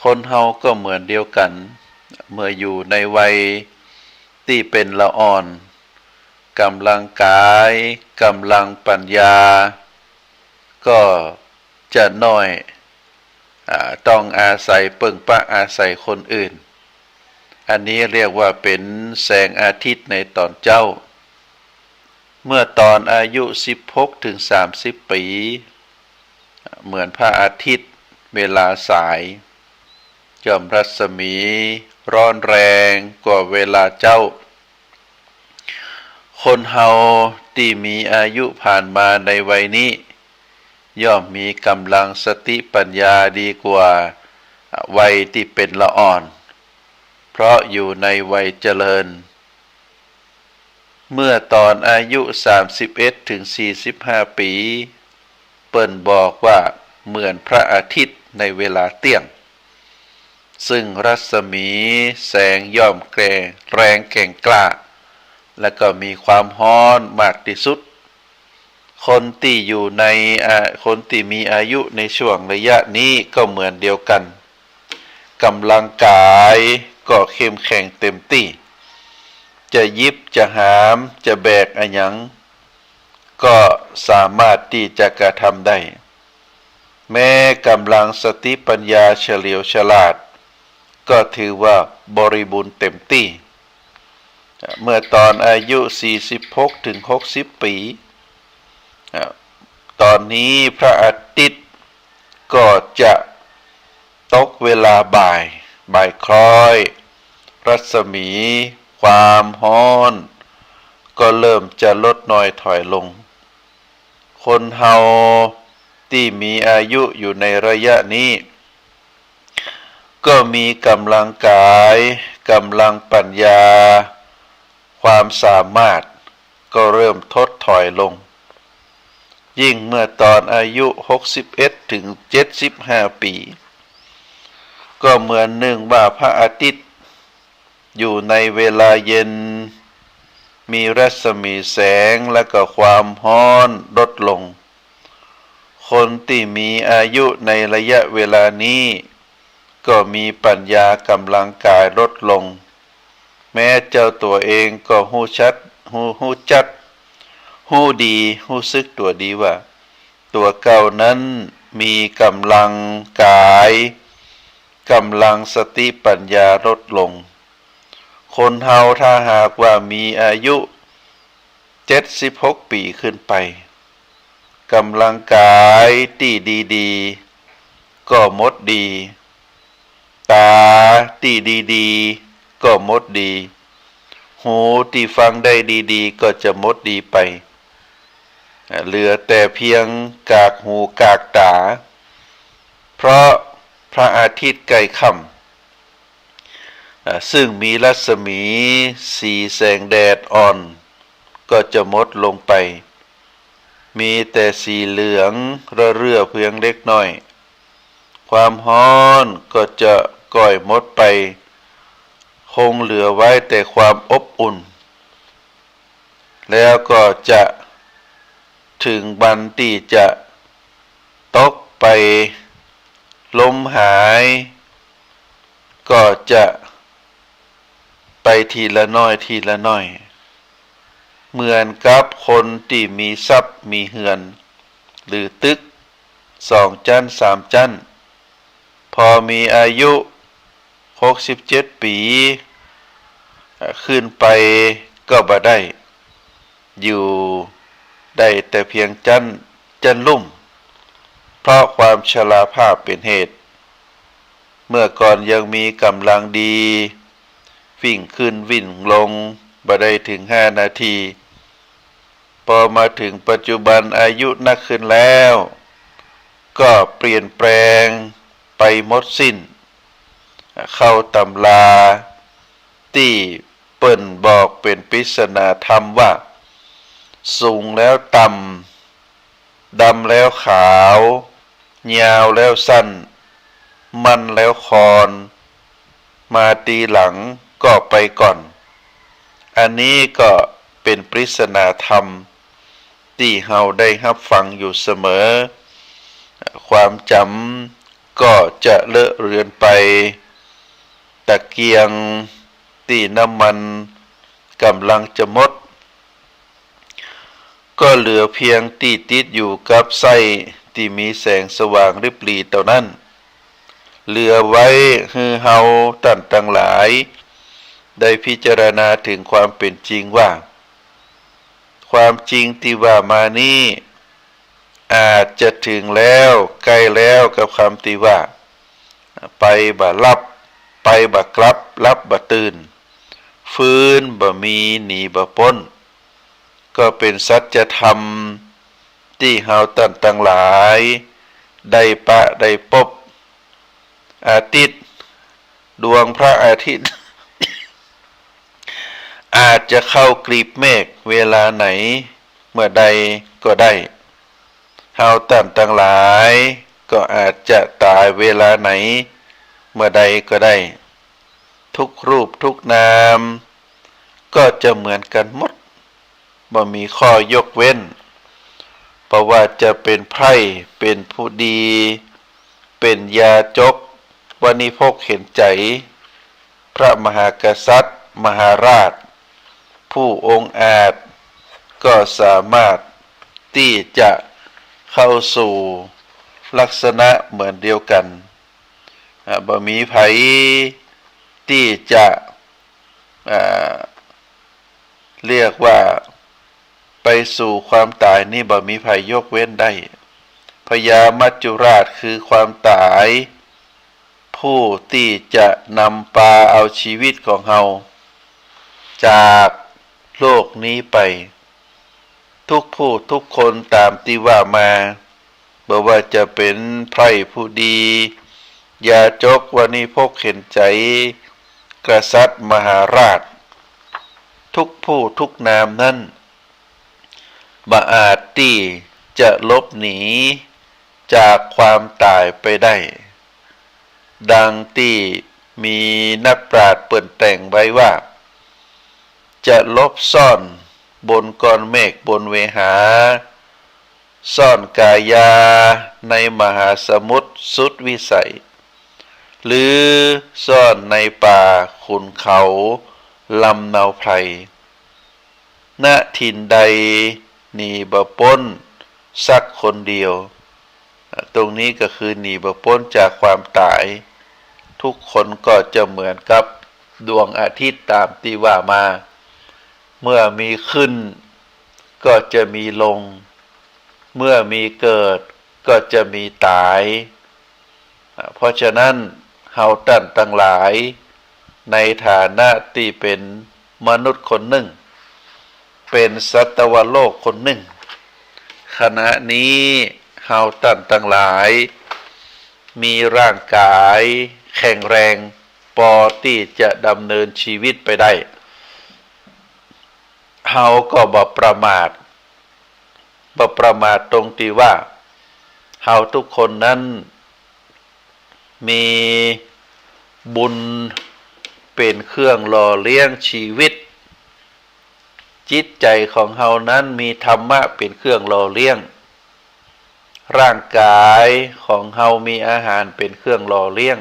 คนเฮาก็เหมือนเดียวกั๋น เมื่ออยู่ในวัยตี้เป๋นละอ่อน ก๋ำลังกาย ก๋ำลังปัญญา ก็จะน้อย อ่า ต้องอาศัยเปิ้งปะอาศัยคนอื่น อันนี้เรียกว่าเป๋นแสงอาทิตย์ในต๋อนเจ๊า เมื่อต๋อนอายุสิบหกเถิงสามสิบปี๋ เหมือนพระอาทิตย์เวลาสาย ย่อมรัศมีร้อนแรงกว่าเวลาเจ๊า คนเฮาตี้มีอายุผ่านมาในวัยนี้ ย่อมมีก๋ำลังสติปัญญาดีกว่าวัยตี้เป๋นละอ่อน เพราะอยู่ในวัยเจริญ เมื่อต๋อนอายุสามสิบเอ็ดเถิงสี่สิบห้าปี๋ เปิ้นบอกว่าเหมือนพระอาทิตย์ในเวลาเตี้ยง ซึ่งรัศมีแสงย่อมแก่ แรงแก่งกล้า และก็มีความฮ้อนมากที่สุด คนตี้อยู่ใน อ่า คนตี้มีอายุในช่วงระยะนี้ก็เหมือนเดียวกัน กำลังกายก็เข้มแข็งเต็มตี้ จะหยิบจะหามจะแบกอะหยัง ก็สามารถตี้จะกระทำได้ แม้กำลังสติปัญญาเฉลียวฉลาด ก็ถือว่าบริบูรณ์เต็มตี้ เมื่อตอนอายุสี่สิบหกถึงหกสิบปี๋ ตอนนี้พระอาทิตย์ก็จะตกเวลาบ่าย บ่ายคล้อย รัศมีความฮ้อนก็เริ่มจะลดน้อยถอยลง คนเฮาตี้มีอายุอยู่ในระยะนี้ ก็มีกำลังกาย กำลังปัญญา ความสามารถก็เริ่มถดถอยลง ยิ่งเมื่อตอนอายุหกสิบเอ็ดถึงเจ็ดสิบห้าปี๋ ก็เหมือนนึ่งว่าพระอาทิตย์อยู่ในเวลาเย็น มีรัศมีแสงและก็ความฮ้อนลดลง คนตี้มีอายุในระยะเวลานี้ ก็มีปัญญากำลังกายลดลง แม้เจ้าตั๋วเองก็ฮู้ชัด ฮู้ ฮู้จัก ฮู้ดี ฮู้สึกตั๋วดีว่า ตั๋วเก่านั้นมีกำลังกาย กำลังสติปัญญาลดลง คนเฮาถ้าหากว่ามีอายุเจ็ดสิบหกปี๋ขึ้นไป กำลังกายตี้ดีๆ ก็หมดดี ต๋าตี้ดีๆ ก็หมดดี หูตี้ฟังได้ดีๆ ก็จะหมดดีไป เหลือแต่เพียงกากหูกากต๋า เพราะพระอาทิตย์ใก้ค่ำ อ่า ซึ่งมีรัศมีสีแสงแดดอ่อนก็จะหมดลงไป มีแต่สีเหลืองเรื่อๆ เพียงเล็กน้อย ความฮ้อนก็จะก้อยหมดไป คงเหลือไว้แต่ความอบอุ่น แล้วก็จะถึงวันตี้จะตกไป ล้มหาย ก็จะไปทีละน้อยทีละน้อย เหมือนกับคนตี้มีทรัพย์มีเฮือน หรือตึกสองจั๊นสามจั๊น พอมีอายุหกสิบเจ็ดปี๋ อ่า ขึ้นไปก็บ่ได้ อยู่ได้แต่เพียงจั๊น จั๊นลุ่ม เพราะความชราภาพเป๋นเหตุ เมื่อก่อนยังมีก๋ำลังดี วิ่งขึ้นวิ่งลงบ่ได้ถึงห้านาที ปอมาเถิงปัจจุบันอายุนักขึ้นแล้ว ก็เปลี่ยนแปลงไปหมดสิ้น เข้าต๋ำราตี้เปิ้นบอกเป๋นปริศนาธรรมว่า สูงแล้วต่ำ ดำแล้วขาว ยาวแล้วสั้น มั่นแล้วคอน มาตี้หลังก็ไปก่อน อันนี้ก็เป๋นปริศนาธรรมตี้เฮาได้ฮับฟังอยู่เสมอ ความจ๋ำก็จะเลอะเลือนไป ตะเกียงตี้น้ำมันก๋ำลังจะหมด ก็เหลือเพียงตี้ติดอยู่กับไส้ตี้มีแสงสว่างริบหรี่เต้านั้น เหลือไว้หื้อเฮาต้านตังหลาย ได้พิจารณาเถิงความเป๋นจริงว่า ความจริงตี้ว่ามานี้ อาจจะเถิงแล้ว ใก้แล้วกับกำตี้ว่า ไปบ่หลับ ไปบ่กลับ หลับบ่ตื่น ฟื้นบ่มี หนีบ่ป๊น ก็เป๋นสัจธรรมตี้เฮาต้านตังหลายได้ปะได้ปบ อาทิตย์ ดวงพระอาทิตย์ อาจจะเข้ากลีบเมฆเวลาไหนเมื่อใดก็ได้ เฮาต้านตังหลายก็อาจจะต๋ายเวลาไหน เมื่อใดก็ได้ ทุกรูปทุกนาม ก็จะเหมือนกั๋นหมด บ่มีข้อยกเว้น บ่ว่าจะเป๋นไพร่ เป๋นผู้ดี เป๋นยาจก วณิพกเห็นใจ๋ พระมหากษัตริย์ มหาราช ผู้องอาจ ก็สามารถตี้จะเข้าสู่ลักษณะเหมือนเดียวกั๋น อ่า บ่มีใผตี้จะ อ่า เรียกว่าไปสู่ความต๋ายนี่ บ่มีใผยกเว้นได้ พญามัจจุราชคือความต๋าย ผู้ตี้จะนำปาเอาชีวิตของเฮา จากโลกนี้ไป ทุกผู้ทุกคนต๋ามตี้ว่ามา บ่ว่าจะเป๋นไพร่ผู้ดี ยาจก วณิพกเห็นใจ๋ กษัตริย์ มหาราช ทุกผู้ทุกนามนั้น บ่อาจตี้จะหลบหนีจากความต๋ายไปได้ ดังตี้มีนักปราชญ์เปิ้นแต่งไว้ว่า จะหลบซ่อนบนก้อนเมฆบนเวหา ซ่อนกายาในมหาสมุทรสุดวิสัย หรือซ่อนในป่าขุนเขาลำเนาไพร ณ ถิ่นใดหนีบ่ป๊นสักคนเดียว อ่ะ ตรงนี้ก็คือหนีบ่ป๊นจากความต๋าย ทุกคนก็จะเหมือนกับดวงอาทิตย์ต๋ามตี้ว่ามา เมื่อมีขึ้นก็จะมีลง เมื่อมีเกิดก็จะมีต๋าย อ่ะ เพราะฉะนั้นเฮาต้านตังหลาย ในฐานะตี้เป๋นมนุษย์คนนึ่ง เป๋นสัตวโลกคนนึ่ง ขณะนี้เฮาต้านตังหลาย มีร่างก๋ายแข็งแรง ปอตี้จะดำเนินชีวิตไปได้ เฮาก็บ่ประมาท บ่ประมาทตรงตี้ว่า เฮาทุกคนนั้นมีบุญเป๋นเครื่องหล่อเลี้ยงชีวิต จิตใจ๋ของเฮานั้นมีธรรมะเป๋นเครื่องหล่อเลี้ยง ร่างก๋ายของเฮามีอาหารเป๋นเครื่องหล่อเลี้ยง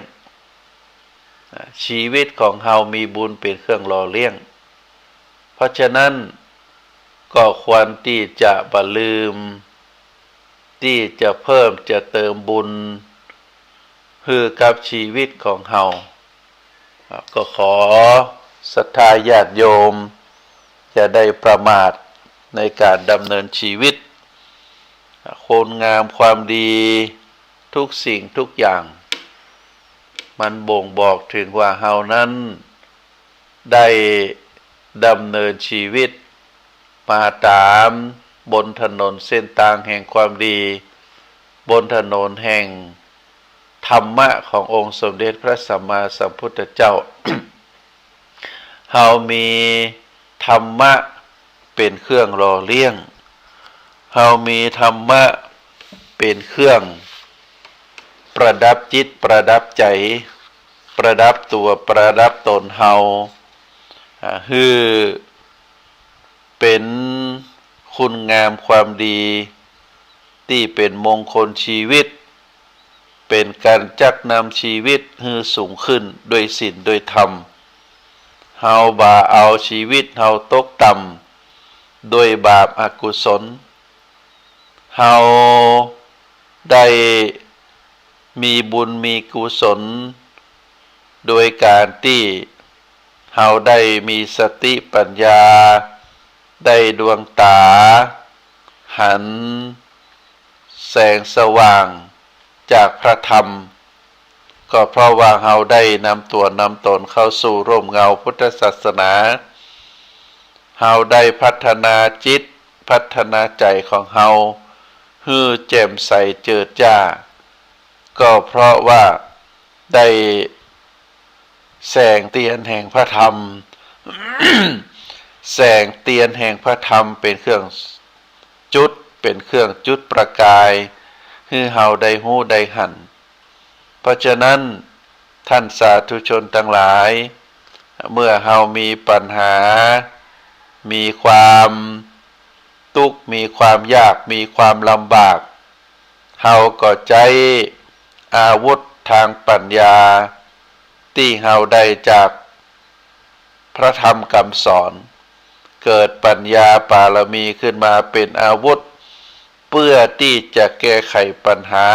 อ่า ชีวิตของเฮามีบุญเป๋นเครื่องหล่อเลี้ยง เพราะฉะนั้นก็ควรตี้จะบ่ลืม ตี้จะเพิ่มจะเติมบุญหื้อกับชีวิตของเฮา อ่า ก็ขอศรัทธาญาติโยม อย่าได้ประมาทในก๋านดำเนินชีวิต อ่า คุณงามความดีทุกสิ่งทุกอย่าง มันบ่งบอกเถิงว่าเฮานั้นได้ดำเนินชีวิตมาต๋ามบนถนนเส้นตางแห่งความดี บนถนนแห่งธรรมะขององค์สมเด็จพระสัมมาสัมพุทธเจ้า เฮามีธรรมะเป๋นเครื่องหล่อเลี้ยง เฮามีธรรมะเป๋นเครื่องประดับจิตประดับใจ๋ ประดับตั๋วประดับต๋นเฮา อ่า หื้อเป๋นคุณงามความดี ตี้เป๋นมงคลชีวิต เป๋นก๋านจักนำชีวิตหื้อสูงขึ้นด้วยศีลด้วยธรรม เฮาบ่เอาชีวิตเฮาตกต่ำด้วยบาปอกุศล เฮาได้มีบุญมีกุศล โดยก๋านตี้เฮาได้มีสติปัญญา ได้ดวงต๋าหันแสงสว่างจากพระธรรม ก็เพราะว่าเฮาได้นำตั๋วนำต๋นเข้าสู่ร่มเงาพุทธศาสนา เฮาได้พัฒนาจิต พัฒนาใจ๋ของเฮาหื้อแจ่มใสเจิดจ้า ก็เพราะว่าได้แสงเตียนแห่งพระธรรม แสงเตียนแห่งพระธรรมเป๋นเครื่องจุด เป๋นเครื่องจุดประกาย หื้อเฮาได้ฮู้ได้หัน เพราะฉะนั้น ท่านสาธุชนตังหลาย เมื่อเฮามีปัญหา มีความตุ๊กข์ มีความยาก มีความลำบาก เฮาก็ใจ๊อาวุธตางปั๋ญญา ตี้เฮาได้จากพระธรรมกำสอน เกิดปั๋ญญาปารมีขึ้นมาเป๋นอาวุธ เปื้อตี้จะแก้ไขปัญหา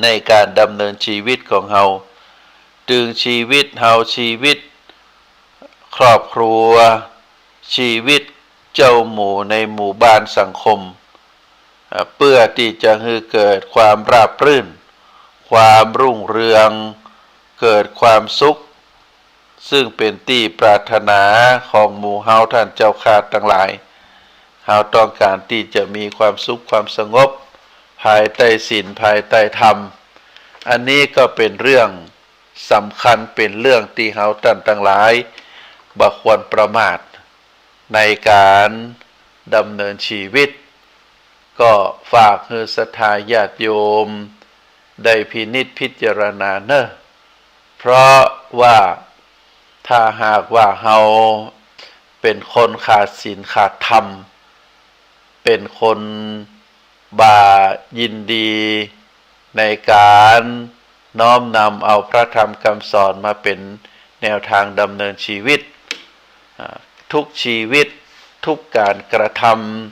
ในก๋านดำเนินชีวิตของเฮา ตึงชีวิตเฮา ชีวิตครอบครัว ชีวิตเจ้าหมู่ในหมู่บ้านสังคม อ่า เปื้อตี้จะหื้อเกิดความราบรื่น ความรุ่งเรือง เกิดความสุข ซึ่งเป๋นตี้ปรารถนาของหมู่เฮาท่านเจ้าข้าตังหลาย เฮาต้องก๋านตี้จะมีความสุขความสงบ ภายใต้ศีล ภายใต้ธรรม อันนี้ก็เป๋นเรื่องสำคัญ เป๋นเรื่องตี้เฮาต้านตังหลายบ่ควรประมาท ในก๋านดำเนินชีวิต ก็ฝากหื้อศรัทธาญาติโยม ได้พินิจพิจารณาเน่อ เพราะว่าถ้าหากว่าเฮาเป๋นคนขาดศีลขาดธรรม เป๋นคนบ่ายินดีในก๋านน้อมนำเอาพระธรรมกำสอนมาเป๋นแนวตางดำเนินชีวิต อ่า ทุกชีวิต ทุกก๋านกระท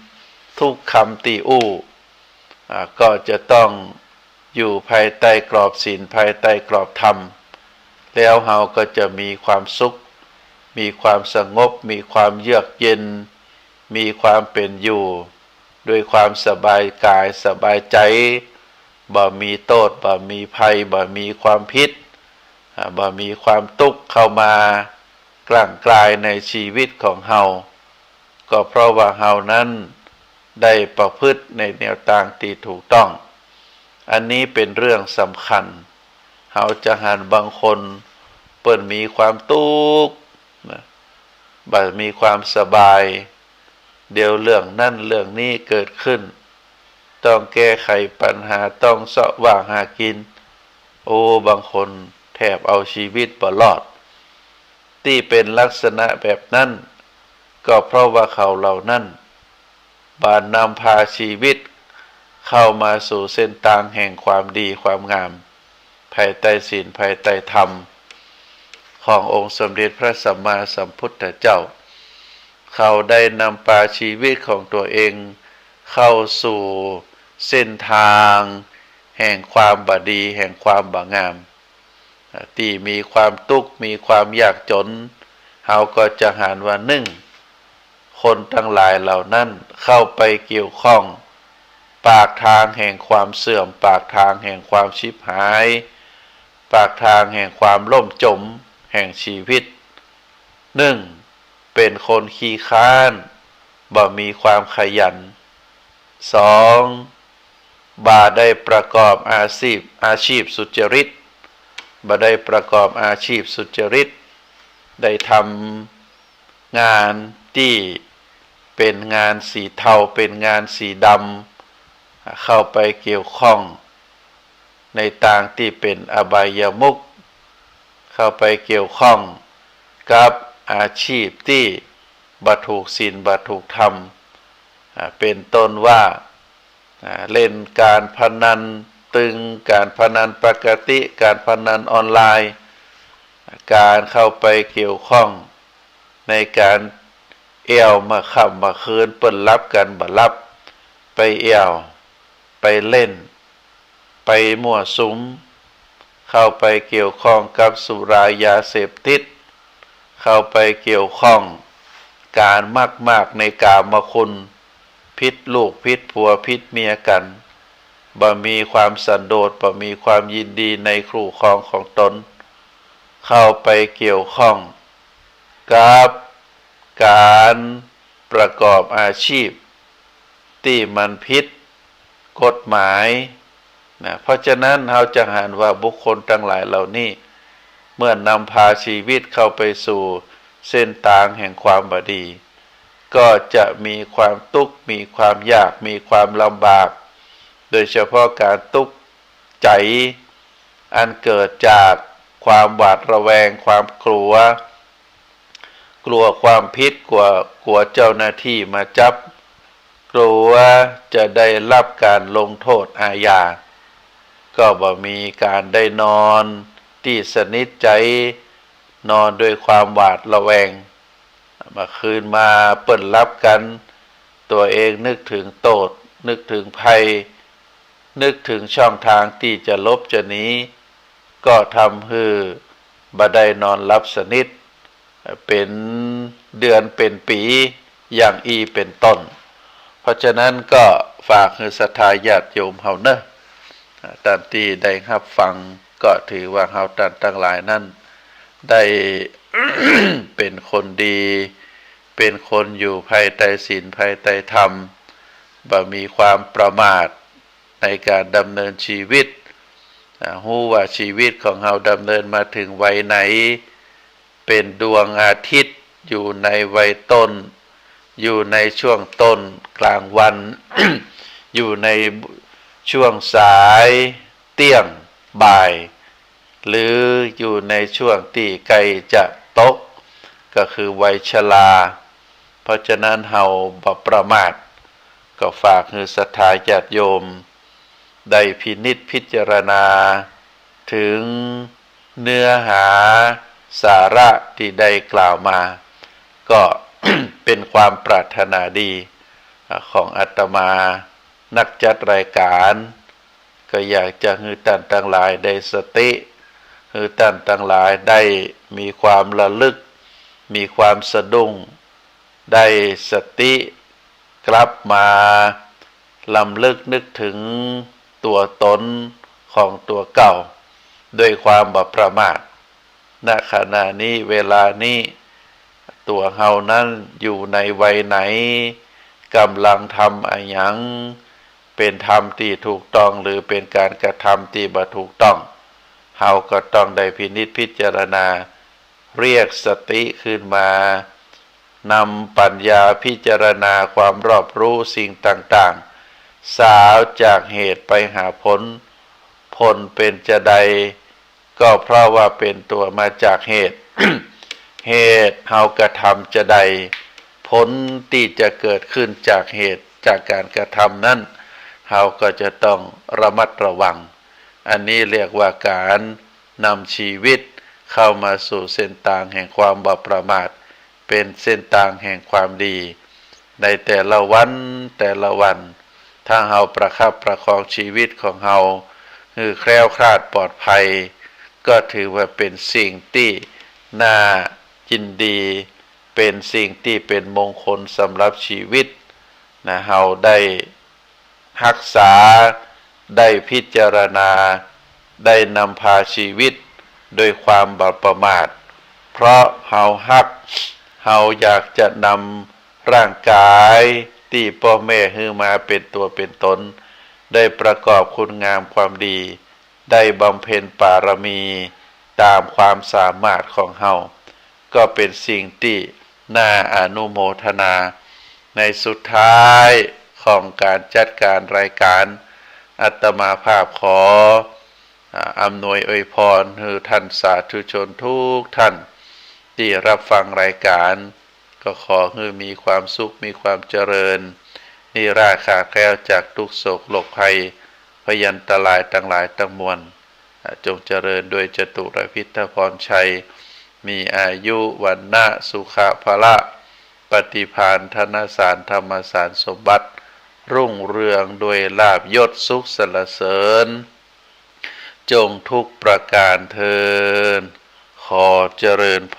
ำ ทุกกำตี้อู้ อ่า ก็จะต้องอยู่ภายใต้กรอบศีล ภายใต้กรอบธรรม แล้วเฮาก็จะมีความสุข มีความสงบ มีความเยือกเย็น มีความเป๋นอยู่ ด้วยความสบายก๋ายสบายใจ๋ บ่มีโต้ษ บ่มีภัย บ่มีความผิด อ่า บ่มีความตุ๊กข์เข้ามากลั่งกลายในชีวิตของเฮา ก็เพราะว่าเฮานั้นได้ประพฤติในแนวตางตี้ถูกต้อง อันนี้เป๋นเรื่องสำคัญ เฮาจะหันบางคนเปิ้นมีความตุ๊กข์นะ บ่มีความสบาย เดี๋ยวเรื่องนั้นเรื่องนี้เกิดขึ้น ต้องแก้ไขปัญหา ต้องเซาะว่างหากิ๋น โอ้ บางคนแทบเอาชีวิตบ่รอด ตี้เป๋นลักษณะแบบนั้น ก็เพราะว่าเขาเหล่านั้นบ่านำพาชีวิตเข้ามาสู่เส้นตางแห่งความดีความงาม ภายใต้ศีล ภายใต้ธรรม ขององค์สมเด็จพระสัมมาสัมพุทธเจ้า เขาได้นำพาชีวิตของตั๋วเองเข้าสู่เส้นตางแห่งความบ่ดี แห่งความบ่งาม ตี้มีความตุ๊กข์ มีความยากจ๋น เฮาก็จะหันว่า นึ่ง คนตังหลายเหล่านั้นเข้าไปเกี่ยวข้องปากตางแห่งความเสื่อม ปากตางแห่งความฉิบหาย ปากตางแห่งความล่มจ๋มแห่งชีวิต นึ่ง เป๋นคนขี้คร้าน บ่มีความขยัน สอง บ่ได้ประกอบอาชีพ อาชีพสุจริต บ่ได้ประกอบอาชีพสุจริต ได้ทำงานตี้เป๋นงานสีเทา เป๋นงานสีดำ เข้าไปเกี่ยวข้องในตางตี้เป๋นอบายมุข เข้าไปเกี่ยวข้องกับอาชีพตี้บ่ถูกศีล บ่ถูกธรรม อ่า เป๋นต้นว่า อ่า เล่นการพนัน ตึงการพนันปกติ การพนันออนไลน์ การเข้าไปเกี่ยวข้องในการแอ่วเมื่อค่ำเมื่อคืน เปิ้นหลับกั๋นบ่หลับ ไปแอ่ว ไปเล่น ไปมั่วสุม เข้าไปเกี่ยวข้องกับสุรายาเสพติด เข้าไปเกี่ยวข้องก๋านมักมากในกามคุณ ผิดลูกผิดผัวผิดเมียกั๋น บ่มีความสันโดษ บ่มีความยินดีในคู่ครองของตน เข้าไปเกี่ยวข้องกับก๋านประกอบอาชีพตี้มันผิดกฎหมาย นะ เพราะฉะนั้นเฮาจะหันว่าบุคคลตังหลายเหล่านี้ เมื่อนำพาชีวิตเข้าไปสู่เส้นตางแห่งความบ่ดี ก็จะมีความตุ๊กข์ มีความยาก มีความลำบาก โดยเฉพาะก๋านตุ๊กข์ใจ๋ อันเกิดจากความหวาดระแวง ความกลัว กลัวความผิด กลัว กลัวเจ้าหน้าตี้มาจับ กลัวจะได้ฮับก๋านลงโต้ษอาญา ก็บ่มีก๋านได้นอนตี้สนิทใจ๋ นอนด้วยความหวาดระแวง เมื่อคืนมาเปิ้นฮับกั๋น ตั๋วเองนึกเถิงโต้ษ นึกเถิงภัย นึกเถิงช่องตางตี้จะหลบจะหนี ก็ทำหื้อบ่ได้นอนหลับสนิท เป๋นเดือนเป๋นปี๋ อย่างอี้เป๋นต้น เพราะฉะนั้นก็ฝากหื้อศรัทธาญาติโยมเฮาเน่อ ต้านตี้ได้ฮับฟัง ก็ถือว่าเฮาต้านตังหลายนั้น ได้ เป๋นคนดี เป๋นคนอยู่ภายใต้ศีลภายใต้ธรรม บ่มีความประมาทในก๋านดำเนินชีวิต อ่า ฮู้ว่าชีวิตของเฮาดำเนินมาเถิงวัยไหน เป๋นดวงอาทิตย์อยู่ในวัยต้น อยู่ในช่วงต้นกลางวัน อยู่ในช่วงสาย เตี้ยง บ่าย หรืออยู่ในช่วงตี้ใก้จะตก ก็คือวัยชรา เพราะฉะนั้นเฮาบ่ประมาท ก็ฝากหื้อศรัทธาญาติโยม ได้พินิจพิจารณาเถิงเนื้อหาสาระตี้ได้กล่าวมา ก็ เป๋นความปรารถนาดี อ่า ของอาตมา นักจัดรายก๋าน ก็อยากจะหื้อต้านตังหลายได้สติ หื้อต้านตังหลายได้มีความระลึก มีความสะดุ้ง ได้สติกลับมารำลึกนึกเถิงตั๋วตนของตั๋วเก่า ด้วยความบ่ประมาท ณ ขณะนี้ เวลานี้ ตั๋วเฮานั้นอยู่ในวัยไหน ก่ำลังทำอะหยัง เป๋นธรรมตี้ถูกต้อง หรือเป๋นก๋านกระทำตี้บ่ถูกต้อง เฮาก็ต้องได้พินิจพิจารณา เรียกสติขึ้นมา นำปัญญาพิจารณาความรอบรู้สิ่งต่างๆ สาวจากเหตุไปหาผล ผลเป๋นจาใด ก็เพราะว่าเป๋นตั๋วมาจากเหตุ เหตุเฮากระทำจาใด ผลตี้จะเกิดขึ้นจากเหตุ จากก๋านกระทำนั้น เฮาก็จะต้องระมัดระวัง อันนี้เรียกว่าก๋านนำชีวิตเข้ามาสู่เส้นตางแห่งความบ่ประมาท เป๋นเส้นตางแห่งความดี ในแต่ละวันแต่ละวัน ถ้าเฮาประคับประคองชีวิตของเฮาหื้อแคล้วคลาดปลอดภัย ก็ถือว่าเป๋นสิ่งตี้น่ายินดี เป๋นสิ่งตี้เป๋นมงคลสำหรับชีวิตนะ เฮาได้ฮักษา ได้พิจารณา ได้นำพาชีวิตด้วยความบ่ประมาท เพราะเฮาฮัก เฮาอยากจะนำร่างก๋ายตี้ป้อแม่หื้อมาเป๋นตั๋วเป๋นตน ได้ประกอบคุณงามความดี ได้บำเพ็ญปารมีต๋ามความสามารถของเฮา ก็เป๋นสิ่งตี้น่าอนุโมทนา ในสุดท้ายของก๋านจัดก๋านรายก๋าน อาตมาภาพขอ อ่า อำนวยอวยพรหื้อต้านสาธุชนกู้ต้านตี้ฮับฟังรายก๋าน ก็ขอหื้อมีความสุข มีความเจริญ นิราศขาดแคล้วจากตุ๊กข์โศกโรคภัย พยันตรายตังหลายตังมวล อ่า จงเจริญด้วยจตุรพิธพรชัย มีอายุ วรรณะ สุขะ พละ ปฏิภาณ ธนสาร ธรรมสาร สมบัติ รุ่งเรืองด้วยลาภยศสุขสรรเสริญ จงทุกประก๋านเทอญ ขอเจริญพ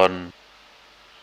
ร